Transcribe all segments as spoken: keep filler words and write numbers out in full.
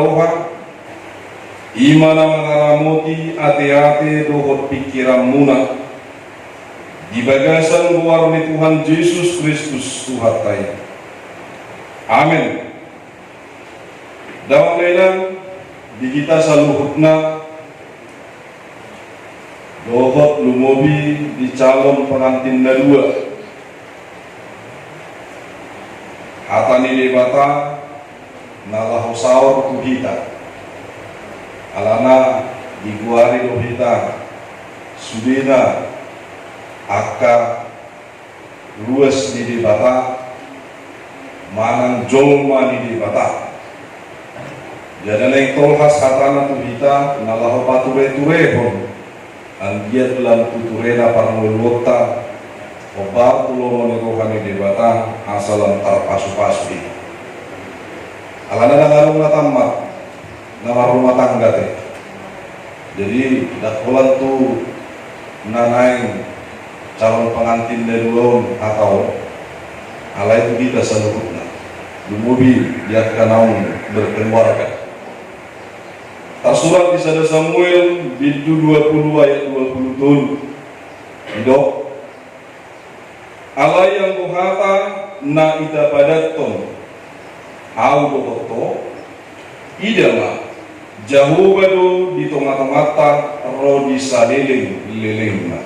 roha, i ma na mangaramoti ateate dohot pingkiranmuna, di bagasan goar ni Tuhan Jesus Kristus Tuhanta i. Amen. Damang dainang, di hita saluhutna, dohot lumobi di calon pengantin na dua. Hata ni Debata na laho saor tu hita. Alana digoari do hita sudena angka ruas ni Debata manang jolma ni Debata. Jadi naeng tolhas hatana tu hita na laho patureturehon anggiat lam tu turena parngoluonta, hombar tu lomo ni roha ni Debata asa lam tarpasupasu hita. Alana ndang adong na tamat na marrumah tangga te. Jadi ndang holan tu na naeng calon pengantin na dua on hata on, alai tu hita saluhutna, lumobi di angka naung berkeluarga. Tarsurat di sada Samuel bindu dua puluh ayat dua puluh tolu, didok: Alai anggo hata na itapadanhon ahu dohot ho, ida ma, Jahowa do di tongatonganta ro di salelenglelengna.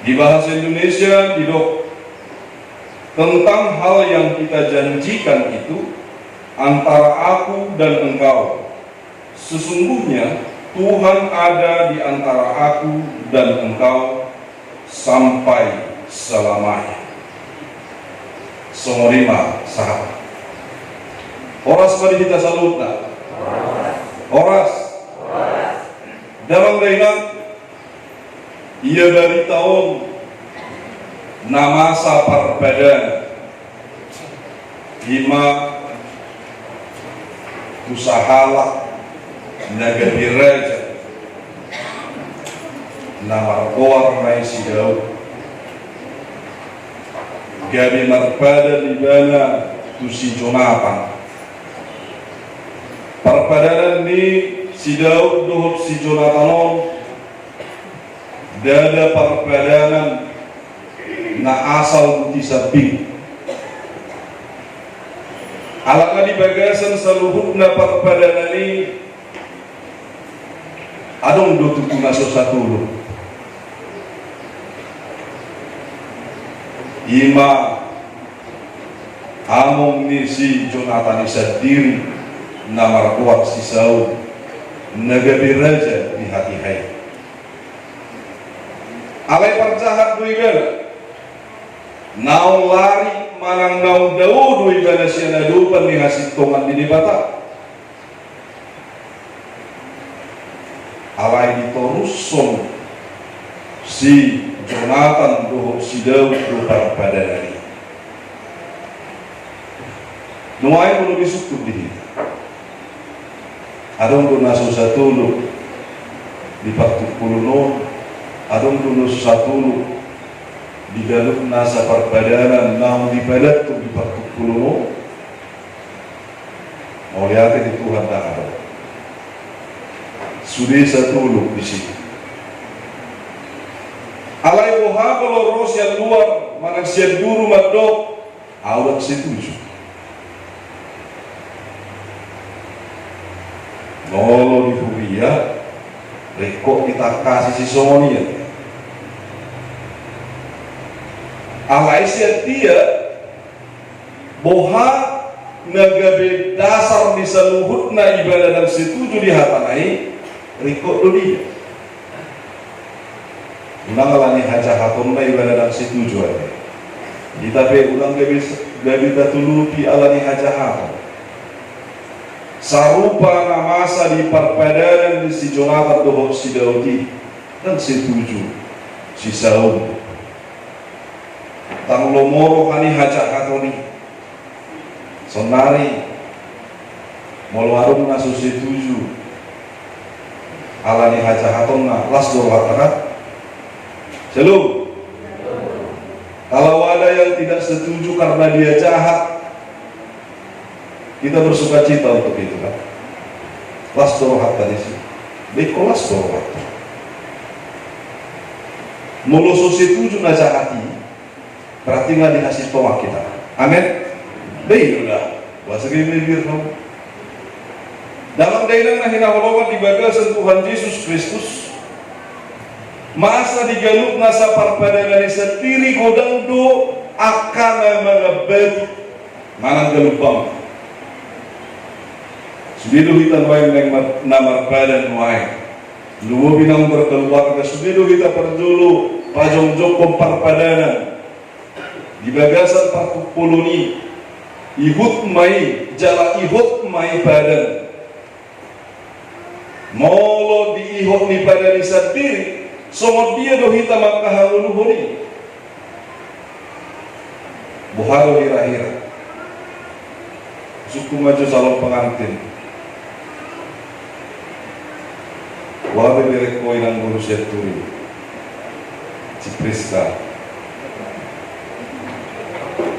Di bahasa Indonesia didok: Tentang hal yang kita janjikan itu antara aku dan engkau, sesungguhnya Tuhan ada di antara aku dan engkau sampai selamanya. Songon i ma sahat. Horas ma di hita saluhutna. Horas. Damang dainang, ia barita on na masa parpadanan, i ma tu sahalak na gabe raja na margoar ma i si Daud. Gabe marpadan ibana tu si Jonatan. Parpadanan ni si Daud dohot si Jonatan on ndada parpadanan na asal buti sambing. Alana di bagasan saluhutna parpadanan i, adong do tutu na so satolop. I ma among ni si Jonatan i sandiri na margoar si Saul, na gabe raja di hatiha i. Alai parjahat do ibana. Naung lari manang naung dao do ibana sian adopan ni hasintongan ni Debata. Alai ditorushon si Jonatan dohot si Daud do parpadanan i. Nuaeng molo disungkun di hita, adong do na so satolop di partumpolon on, adong do na so satolop di ganup nasa parpadanan naung dipadanhon di partumpolon on? Mauliate di Tuhan, ndang adong. Sude satolop disi. Alai boha molo ro sian luar manang sian duru mandok, ahu ndang setuju. Molo di huria, ringkot ditangkasi sisongon i. Alai sian dia, boha na gabe dasar ni saluhutna ibana ndang setuju di hatana i, ringkot do dia. Unang ala ni hajahatonna ibana ndang setuju ate. Hita pe unang gabe, gabe tatulupi ala ni hajahaton. Sarupa na masa di parpadanan ni si Jonatan dohot si Daud i, ndang setuju si Saul. Ndang lomo roha ni hajahaton i. Saonari, molo adong na so setuju ala ni hajahatonna, las do rohanta, kan? Shalom. Kalau ada yang tidak setuju karena dia jahat, Kita bersukacita untuk itu, kan? Las do rohanta disi. Baik, las do rohanta. Molo so setuju na jahat i, berarti nunga dihasintongan hita. Amin. Baik, udah. Bahasa gini, biar kamu. Damang dainang na hinaholongan di bagasan Tuhan Jesus Kristus, masa di ganup nasa parpadanan i sandiri godang do angka na mangambati manang galumbang. Sude do hita nuaeng na mar-, na marpadan nuaeng. Lumobi naung berkeluarga, sude do hita parjolo pajongjongkon parpadanan. Di bagasan parpungkuon i, ihut ma i, jala ihot ma i padan. Molo di ihot ni padan i sandiri, songon dia do hita mangkahangoluhon i? Boha do hira-hira? Sungkun ma jo calon pengantin. Boha be berengko inang boru Sianturi, si Priska.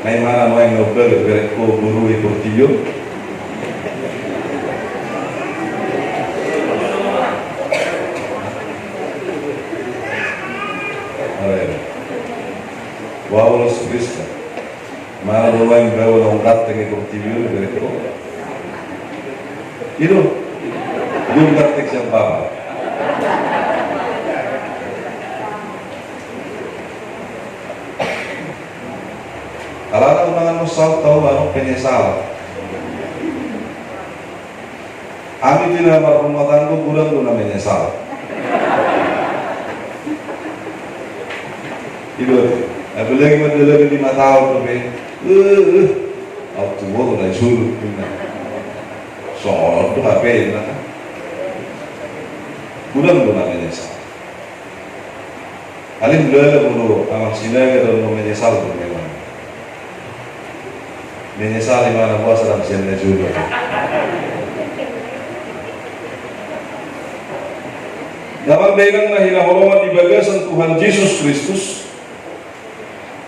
Na i ma na nuaeng na umbahen berengko boru i portibi on. Boha ulos Priska. Mana do nuaeng bawa naung ganteng i portibi on, berengko. I do. Dung ganteng sian bapa. Alana unang annon saut au, anu, penyesalan. Hami di na marrumah tangga godang do na menyesal. I do, apalagi mandalani lima taon dope. Eh, eh. Au tua do na i sulut, ninna. Songon on do hape, ninna. Godang do na menyesal. Alai molo amang Sinaga do, menyesal do memang. Menyesal i ma na boasa dang sian na jolo. Damang dainang na hinaholongan di bagasan Tuhan Jesus Kristus,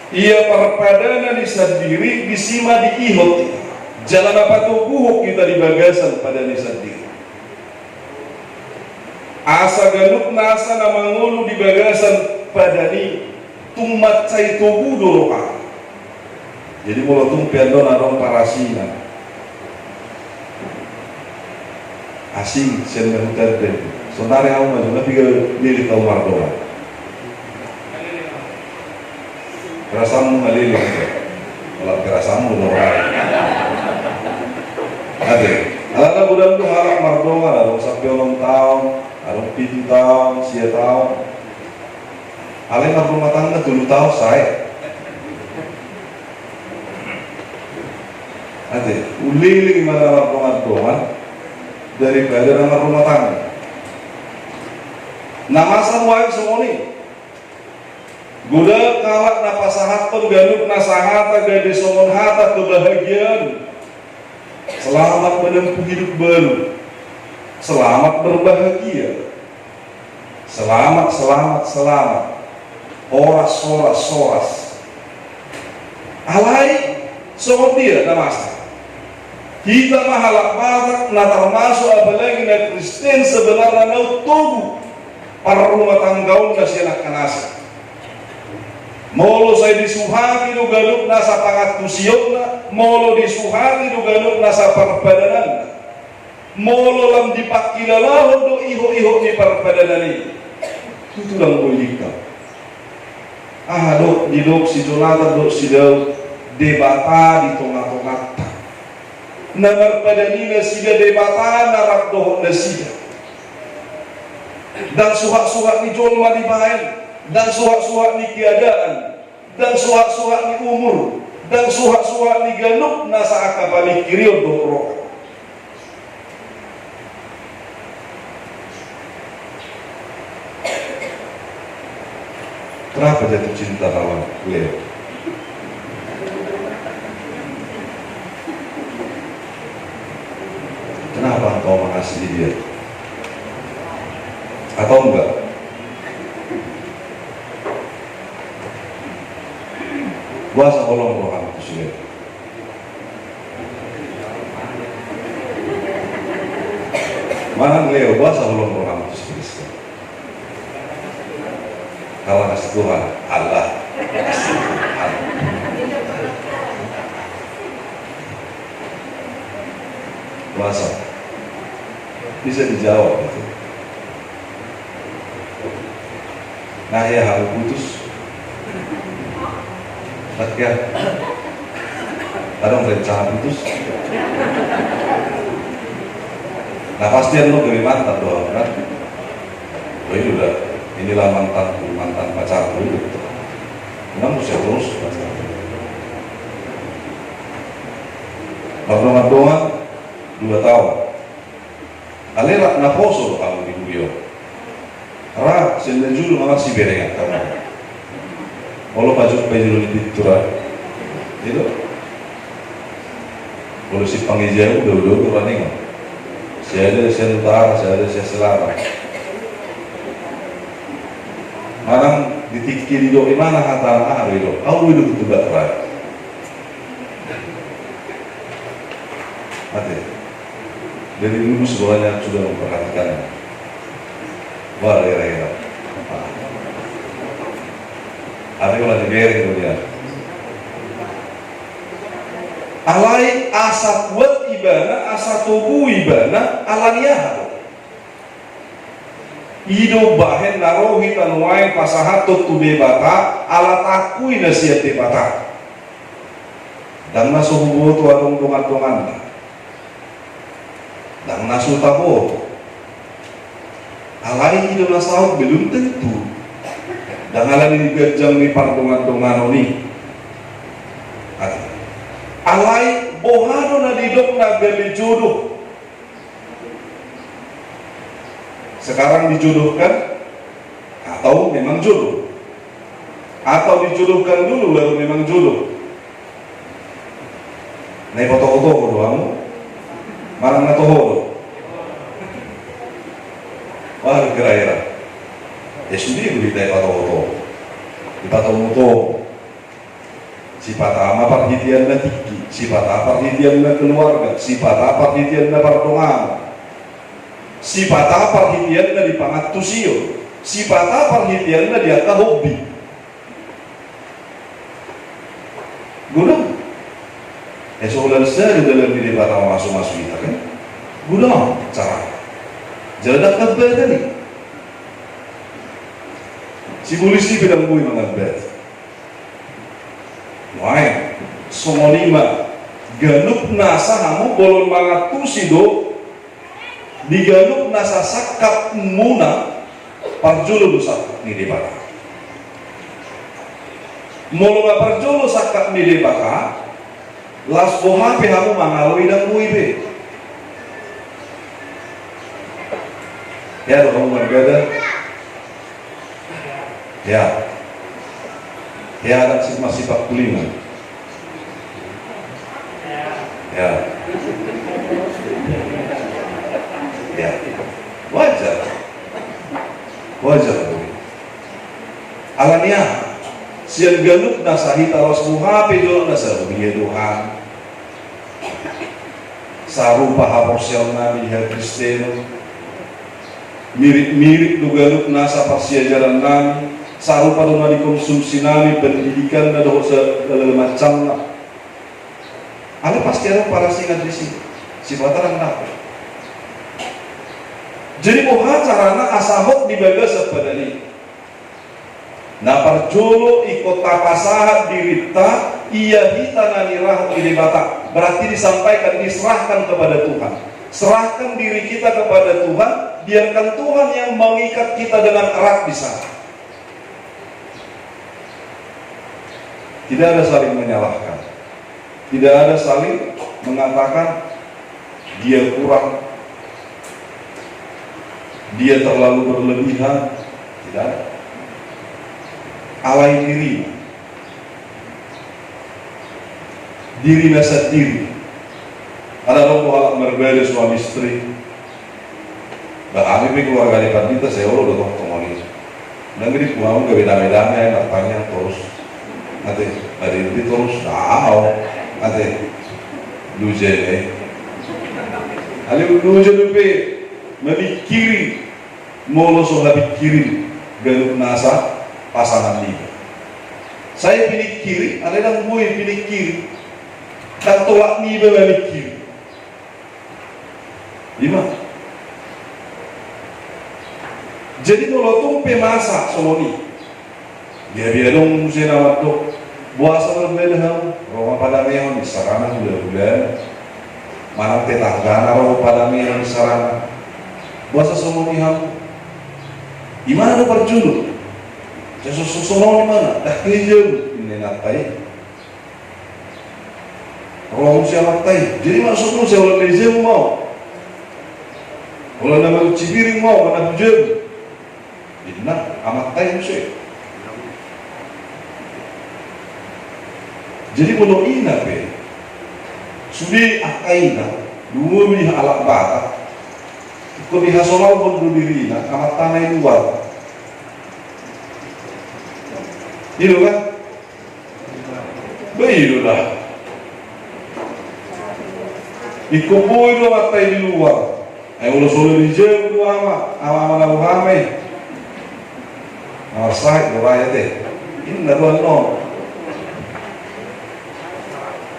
ia parpadanan i sandiri disi ma diihot hita, jala na patoguhon hita di bagasan padan i sandiri. Asa ganup nasa na mangolu di bagasan padan i tung mansai togu do roha. Jadi molo tung pe annon adong parasingan, asing sian na hutanda i, sonari au ma jo na piga lilit au mardongan. Perasaanmu ngalili. Kalau perasaanmu normal. Ate. Alana godang do halak mardongan, adong sampe onom taon, adong pitu taon, sia taon. Alai marrumah tangga tolu taon sae. Ate, ulili ma na mardongan-dongan daripada na marrumah tangga. Na masa nuaeng songon i. Godang halak na pasahathon ganup nasa hata gabe songon hata kebahagiaan. Selamat menempuh hidup baru. Selamat berbahagia. Selamat, selamat, selamat. Horas, horas, horas. Alai songon dia na masa? Hita ma halak Batak na termasuk apalagi na Kristen sebenarna na togu parrumatanggaonna sian angka nasa. Molo sai disuhati do ganup nasa pangantusionna, molo disuhati do ganup nasa parpadananna, molo lam dipangkilalahon do ihot-ihot ni parpadanan i, tutu dang boi dingkau. Aha do didok si Jonatan dohot si Daud, Debata di tonga-tonganta. Na marpadan i nasida, Debata na rap dohot nasida. Ndang suhat-suhat ni jolma dibaen, ndang suhat-suhat ni keadaan, ndang suhat-suhat ni umur, ndang suhat-suhat ni ganup nasa angka pamingkirion dohot roha. Kenapa jatuh cinta sama Leo? Kenapa engkau mengasihi dia? Atau enggak? Boasa holong roham tu si Leo? Manang Leo, boasa holong roham tu si Kristus? Karena kasih Tuhan, Allah. Boasa? Bisa dijawab itu. Nah, ya, aku putus. Adong rencana putus. Nah, pasti adong gabe mantan doang, kan? Oh, ini udah, inilah mantanku, mantan pacarku itu. Kenapa saya terus? Pardongan-dongan dua tahun. Alai rap naposo do hamu di huria on. Ra, sian na jolo ma marsiberengan hamu. Olo pajumpa i jolo ni pintu ra. Itu. Olo simpang i jauh, udah, udah, udah, ninna. Sada sian utara, sada sian selatan. Manang di tingki didok i, manang hata na aha do didok. Au do didok tu bak ra. Mate. Dari dulu sekolahnya sudah memperhatikan. Wah, era-era. Ada yang lagi bereng kemudian. Alai asa kuat ibana, asa togu ibana, ala ni aha do? I do bahen na ro hita nuaeng pasahathon tu Debata, ala taakui na sian Debata. Ndang na so huboto adong dongan-donganna. Ndang na so taboto. Alai i do na saut, belum tentu. Ndang ala ni ganjang ni pardongan-donganon i. Alai boha do na didok na gabe jodoh? Sekarang dijodohkan atau memang jodoh? Atau dijodohkan dulu baru memang jodoh? Na ipatoho-toho do hamu? Manang na toho do? Wah, kira-kira. Ya sude do hita ipatoho-toho. Ipatoho-toho. Sipata ma parhiteanna tingki, sipata parhiteanna keluarga, sipata parhiteanna pardonganon, sipata parhiteanna di pangantusion, sipata parhiteanna di angka hobi. Godang. Eh, so holan sada dalan ni Debata mamasu-masu hita, kan? Godang cara. Jala dangka bata ni. Sibolis i pe ndang boi mangambat. Nuaeng, songon i ma, ganup nasa hamu bolon mangantusi do, di ganup nasa sangkapmuna, parjolo do sangkap ni Debata. Molo nga parjolo sangkap ni Debata, las boha pe hamu mangalo i ndang boi be. Hea do hamu margada? Hea. Hea, ndang sip-, masipakkulingan. Hea. Hea. Wajar. Wajar do. Alani aha? Sian ganup nasa hita, las boha pe jolo nasa, oh iya Tuhan. Sarupa haporseaonnami di hakristenon. Mirip-mirip do ganup nasa parsiajarannami. Sarupa do na dikonsumsinami, pendidikanna dohot segala macamna. Alai pasti adong parasingan disi. Sipata ndang dapot. Jadi boha carana asa hot di bagasan padan i? Na parjolo ingkon tapasahat dirinta, ia hita na nirahut ni Debata. Berarti disampaikan, diserahkan kepada Tuhan. Serahkan diri kita kepada Tuhan, biarkan Tuhan yang mengikat kita dengan erat di sana. Tidak ada saling menyalahkan. Tidak ada saling mengatakan dia kurang, dia terlalu berlebihan. Tidak ada. Alai diri. Dirina sandiri. Adong do halak maribada suami istri. Bah, hami pe keluarga ni pandita, sai olo do tongtong on i. Ndang di rumahmu gabe dame-dame, ae martangiang torus. Ate, bari di torus, au. Ate, lujene. Alai lujene pe. Mamingkiri molo so hapingkirin ganup nasa pasangan niba. Sai piningkiri, alai ndang boi piningkiri. Ndang tolap niba mamingkiri. Ima. Jadi molo tung pe masa songon i, gabe adong muse na mandok, boasa marbeda hamu, ro ma padamehon, isarana hulahulana. Manang tetanggana ro padamehon, isarana. Boasa songon i hamu? Imana do parjolo? Sai so, so, songon i mana? Ndang hea jabu, ninna inanta i. Ro muse amanta i. Jadi maksudmu sai holan na hea jabu ma au? Holan na mangunci piring ma au, manapu jabu? Ninna amanta i muse. Jadi molo ina pe, sude angka ina, lumobi halak Batak, ingkon dihasomalhon do dirina amantana i luar. I do kan? Bah, i do da. Ingkon boi do amanta i di luar. Ai molo so lobi jabu do ama, ama, ama na boha ma i. Na marsahit do rakyat i. Inna do annon.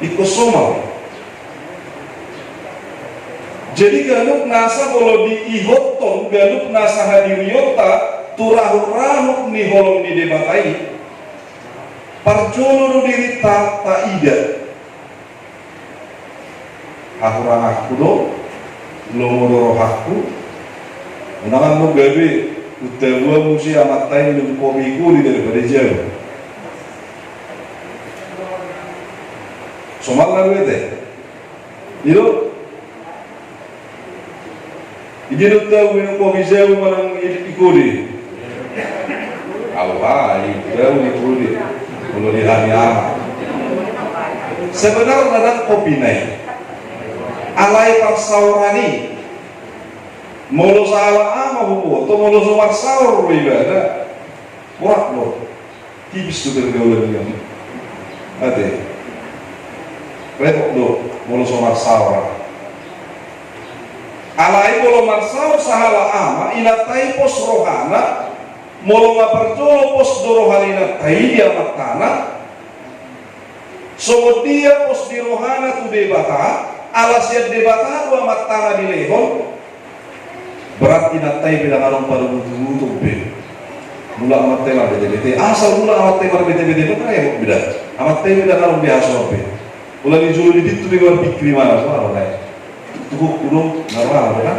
Ingkon somal. Jadi ganup nasa molo diihothon, ganup nasa hadirionta tu rahut-rahut ni holong ni Debata i, parjolo do dirinta taida. Hahuranganku do, lomo do rohangku. Unang annon gabe, untabuan muse amanta i minum kopi i kudi daripada jabu. Somal na do ate. I do. Ijinut au minum kopi jabu manang i kudi? Au, ah, i jabu i kudi. Molo di hami ama, sebenarna ndang kopi na i, alai parsaoran i. Molo sahala ama huboto, molo so marsaor do ibana, borat do. Tipis do pergaulan i. Ate. Repot do molo so marsaor. Alai molo marsaor sahala ama, inanta i pos rohana, molo nga parjolo pos do roha ni inanta i di amantana, songon dia pos di rohana tu Debata, ala sian Debata do amantana dilehon, berarti inanta i pe ndang adong paruturuton be. Mulak amanta i marbetebete. Asal mulak amanta i marbetebete, ndang adong be da. Amanta i pe ndang adong be hasohotan be. Molo di jolo di pintu pe marpingkir imana, boha ro naeng. Tuhukku do, na rohana do kan.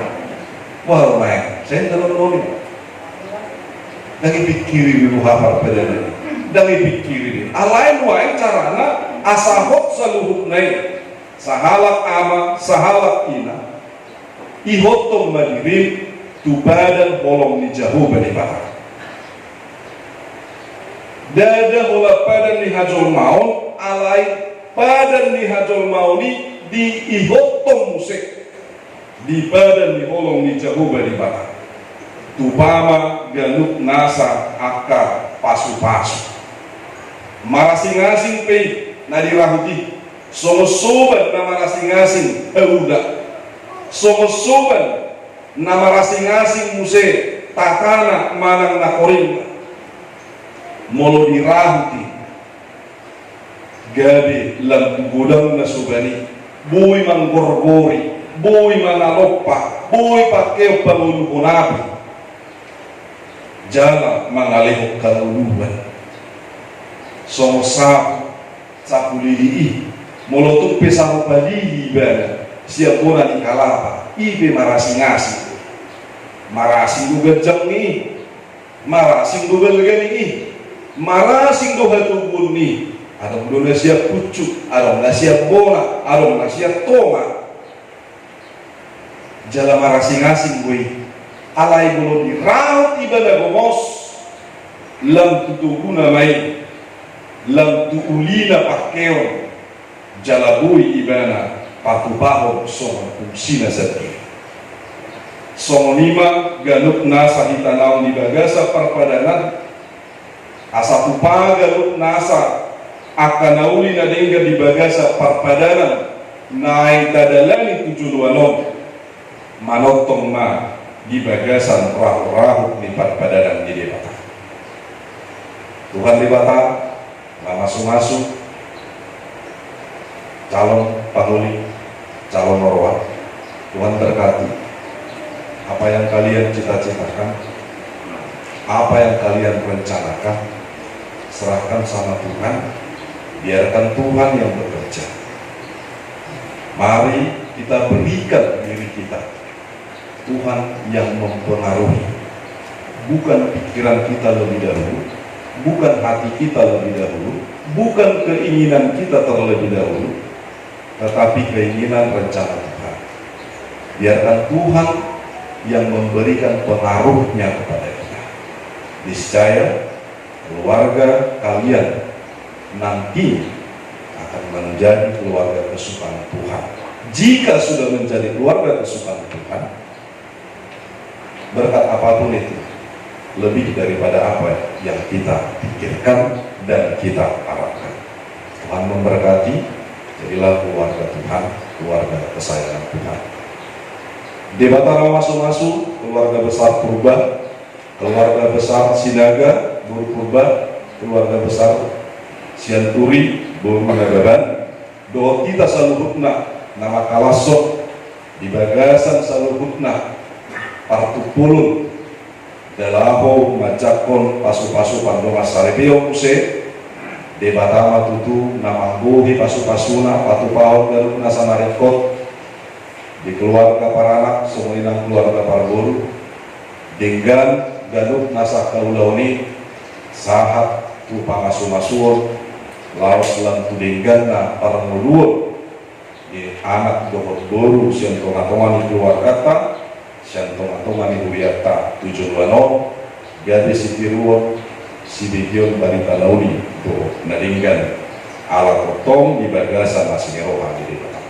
Boha ro naeng. Sai ndang adong do i. Ndang ipingkiri be boha parpadanan i. Ndang ipingkiri be. Alai nuaeng carana asa hot saluhutna i. Sahalak ama, sahalak ina. Ihothon ma diri tu padan holong ni Jahowa Debata. Ndada holan padan ni hajolmaon, alai padan ni hajolmaon i diihothon muse di padan ni holong ni Jahowa Debata. Umpama ganup nasa angka pasupasu. Marasing-asing pe i na dirahut i. Songon soban na marasing-asing haula. Songon soban na marasing-asing muse tatana manang na koringna. Molo dirahut i, gabe lam tu godangna soban i, boi manggorgori, boi mangalompa, boi pangkeon pangoluhon api, jala mangalehon hangoluan. Songon sapu, sapu lili i, molo tung pe sapu palili ibana sian bona ni kalapa, i pe marasing-asing. Marasing do ganjang ni i, marasing do balga ni i, marasing do hatubuan ni i. Adong do na sian pucuk, adong na sian bona, adong na sian tonga. Jala marasing-asing do i. Alai molo dirahut ibana gomos, lam tu toguna ma i, lam tu ulina pangkeon, jala boi ibana patupahon songon fungsina sandiri. Songon i ma ganup nasa hita na on di bagasan parpadanan, asa tupa ganup nasa angka na uli na denggan di bagasan parpadanan naeng tadalani tu joloan on. Manongtong ma di bagasan rahut-rahut ni parpadanan ni Debata. Tuhan Debata, na mamasu-masu calon pangoli, calon roha, Tuhan berkati apa yang kalian cita-citakan, apa yang kalian rencanakan, serahkan sama Tuhan, biarkan Tuhan yang bekerja. Mari kita berikan diri kita Tuhan yang mempengaruhi. Bukan pikiran kita lebih dahulu, bukan hati kita lebih dahulu, bukan keinginan kita terlebih dahulu, tetapi keinginan rencana Tuhan. Biarkan Tuhan yang memberikan pengaruhnya kepada kita. Niscaya keluarga kalian nanti akan menjadi keluarga kesukaan Tuhan. Jika sudah menjadi keluarga kesukaan Tuhan, berkat apapun itu lebih daripada apa yang kita pikirkan dan kita harapkan. Tuhan memberkati, jadilah keluarga Tuhan, keluarga kesayangan Tuhan. Debata na mamasu-masu keluarga besar Purba, keluarga besar Sinaga, Boru Purba, keluarga besar Sianturi, Boru Mangagaban, dohot hita saluhutna na mangkalashon di bagasan saluhutna partumpolon, da laho manjangkon pasu-pasu pandongan saripeon muse. Debata ma tutu na manggohi pasu-pasuna patupahon ganup nasa na ringkot di keluarga paranak, songon i nang keluarga parboru, denggan ganup nasa haulaon i, sahat tu pamasu-masuon, laos lam tu dengganna parngoluon di anak dohot boru sian tonga-tonga ni keluarganta, sian tonga-tonga ni hurianta tu joloan on, gabe sitiruon, sibegeon barita na uli dohot na denggan, ala tongtong di bagasan asi ni roha ni Debata.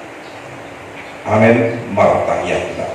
Amen. Martangiang hita.